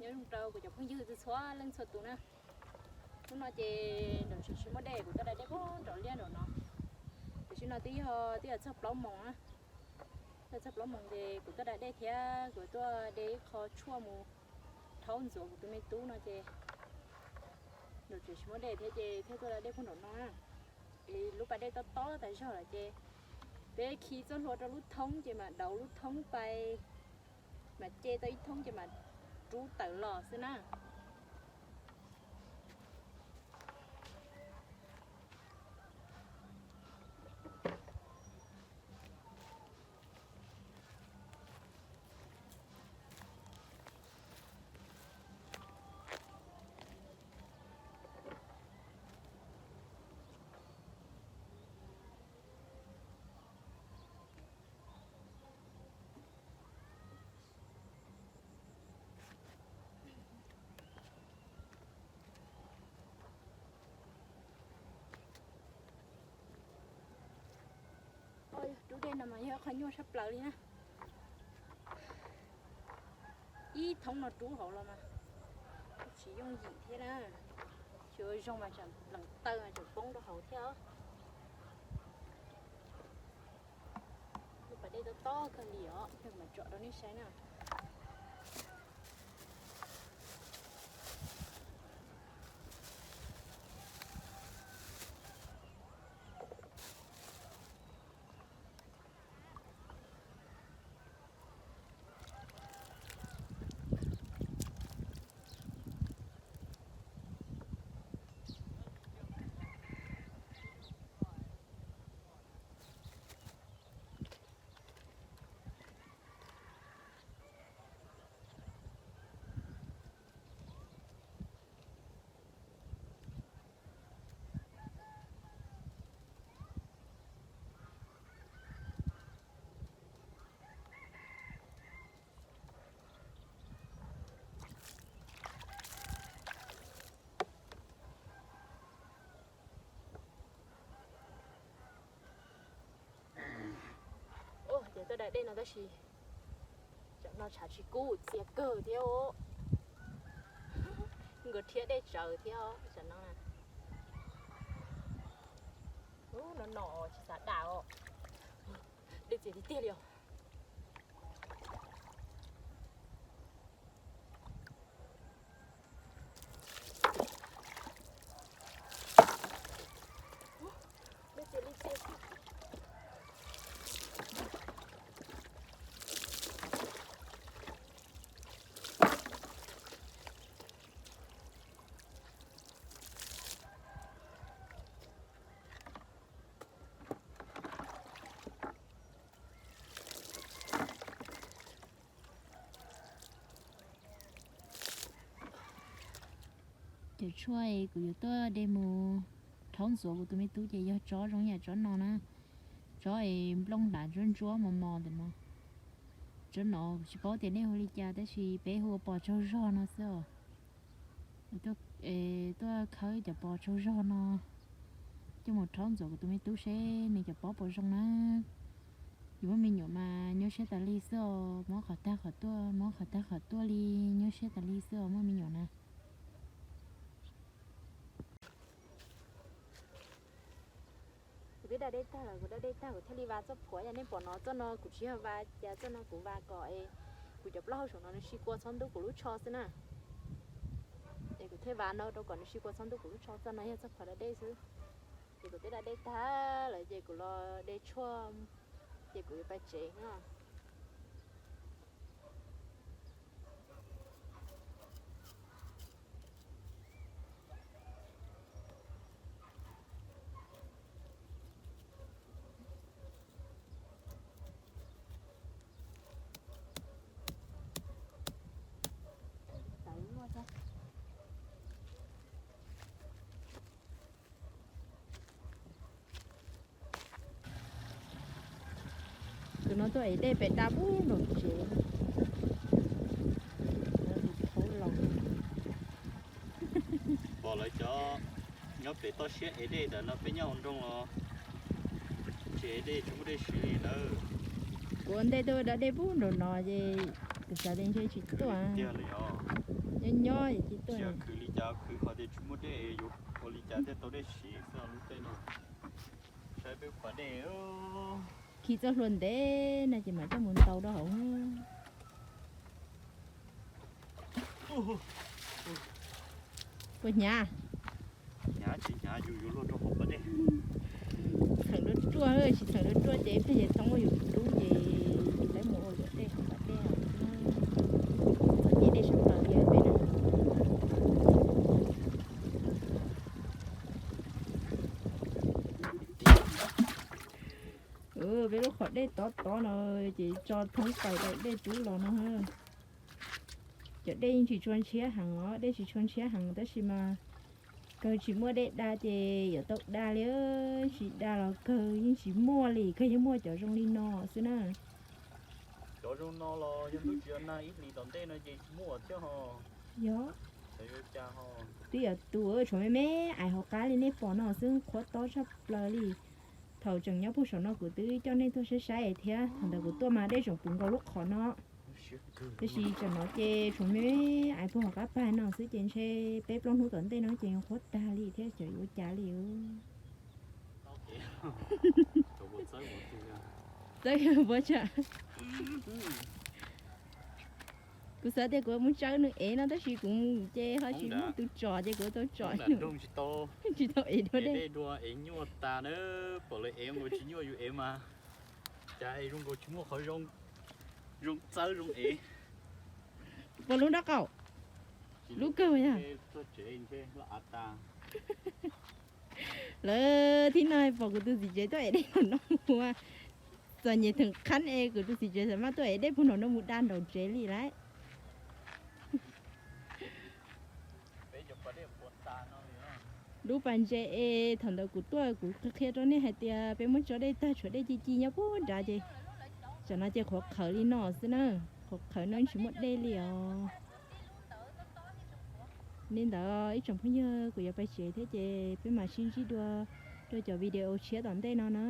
Zoo rau kuv cov phooj ywg txhua leej txhua tus na. Hnub no ces nram tsev tsis muaj dej, kuv tuaj da dej puag nram liaj nram no. Tam sim no twb yog twb yog txog plaub moos na, twb txog plaub moos ces kuv tuaj da dej thiab kuv tuaj de ib qho tshuaj mus rhaub ntxuav kuv tus me tub no ces nram tsev tsis muaj dej thiab ces thiaj tuaj da dej puag nram no na. Es lub pas dej tob tob tas zog lawm ces peb khi txoj hlua rau lub thoob ces mam dauv lub thoob pais, mam ce tau ib thoob ces mam rub tawm los xwb na. Rub dej no mas yog qhov nyuaj tshaj plaws li na. Ib thoob no rub hauv los mas tsis yooj yim thiab na. Tsis ua zoo mas tseem plees taw mas tseem poob rau hauv thiab os. Lub pas dej tob tob kawg li os, mam tsom rau nej saib na. Ces tuaj da dej no tab sis tsam no tshav tsis kub txias kawg thiab. Nkawd rhiab dej tsawv thiab tsam no. Ub, no no tsis xav dam os. Dej txias tiag tiag li os. Cov tshuaj kuv yuav tuaj de mus rhaub ntxuav kuv tus me tub ces yog tsob zoo yam tsob no na. Tsob es nplooj hlav ntsuab ntsuab mos mos ntawm no. Tsob no kuv tsis paub tias nej hu li cas tab sis peb hu ua pos tsaug zog no xwb os. Tuaj khawb cov pos tsaug zog no coj mus rhaub ntxuav kuv tus me tub seb nws cov pob puas zoo na. Yus muaj me nyuam mas nyuaj siab tas li xwb os, mob qhov tag qhov tuaj, mob qhov tag qhov tuaj li, nyuaj siab tas li xwb os muaj me nyuam na. Kuv twb da dej tag lawm, kuv da dej tag kuv thiaj li va txoj phuam, yog nej pom no txoj no kuv tsis yog va cas, txoj no kuv va kom es kuv cov plaub hau saum no nws si kua txhob ntub kuv lub tsho xwb na. Es kuv thiaj va no rau kom nws si kua txhob ntub kuv lub tsho, txoj no yog txoj phuam da dej xwb. Ces kuv twb da dej tag lawm ces kuv los de tshuaj ces kuv yuav pais tsev no. Tus no tuaj ev dej pem dab pub nraum tsev. Pom lawv cov nyob pem toj siab ev dej ntawm no, peb nyob hauv nroog los tsis ev dej, tsis muaj dej siv li lawm. Kuv ua ntej tuaj da dej pub nraum no ces Kuv xav tias ntshe tsis tuaj. Nyob nyob es tsis tuaj. Khwv li cas khwv, qhov tias tsis muaj dej yuav ua li cas thiaj tau dej siv xwb lub teb no. Saib peb pas dej. Khi txoj hlua ntev no ces mam coj mus ntaus rau hauv. Puas hnyav? Hnyav tsis hnyav, yus yuav luag rau hauv pas dej. Txheem ruaj ruaj, tsis txheem ruaj ruaj ces ib pliag ces tau muab yus rub ces yus tau mus ua luam dej hauv pas dej. Txom nyem dej sab plaws thiab peb no. Peb lub qhov dej tod tod no ces tso thoob plaws daim dej rub los no. Cov dej yeej tsis tshua ntshiab heev os, dej tsis tshua ntshiab heev tab sis mas kawg tsis muaj dej da ces yuav tau da li, tsis da los kawg yeej tsis muaj li, kawg yeej muaj cov zoo li no xwb na. Cov zoo no los yog twb tsis yog nag ib hlis tom ntej no ces tsis muaj thiab ho. Yog, twb yog tus tshuav me me ais hauv qab li nej pom no xwb, qhuav tob tshaj plaws li. Thaum tseem nyob puag saum no kuv twb coj nej tuaj saib saib thiab, thaum ntawd kuv tuaj mas dej tseem puv nkaus lub qhov no. Tiam sis tam no ces tshuav me me ais puag hauv qab pas no xwb ces ntshe peb plaub hnub tom ntej no ces qhuav tag li thiab, xyov yuav ua cas li. Txawb puas tsa. Kuv xav tias kuv mus tsawb nws ev no tab sis kuv mus ces ho tsis muaj tus tsom ces kuv tau tsom, tsis tau ev dua dej. Dej dua ev nyuaj tas na, pom lawv ev nkaus tsis nyuaj yus ev mas. Cas zoo nkaus tsis muaj qhov zoo, zoo txawb zoo ev. Pom lub nraub qaum, lub kawg yog. Lawv thib no pom kuv tus txiv tsev tuaj ev dej puag no mus, txom nyem theem qhab es kuv tus txiv tsev xav mas tuaj ev dej puag no no mus da nraum tsev li lauj. Lub pas ntses es thaum ntawd kuv tuaj kuv qhia rau nej hais tias peb muab tso dej tag tshuav dej ci ci nyob puag nrad ces tam no ces qhuav qhawv li no xwb na, qhuav qhawv no tsis muaj dej li os. Li ntawd ib tsoom phooj ywg, kuv yuav pais tsev thiab ces peb mam sib ntsib dua rau cov video tshiab tom ntej no na.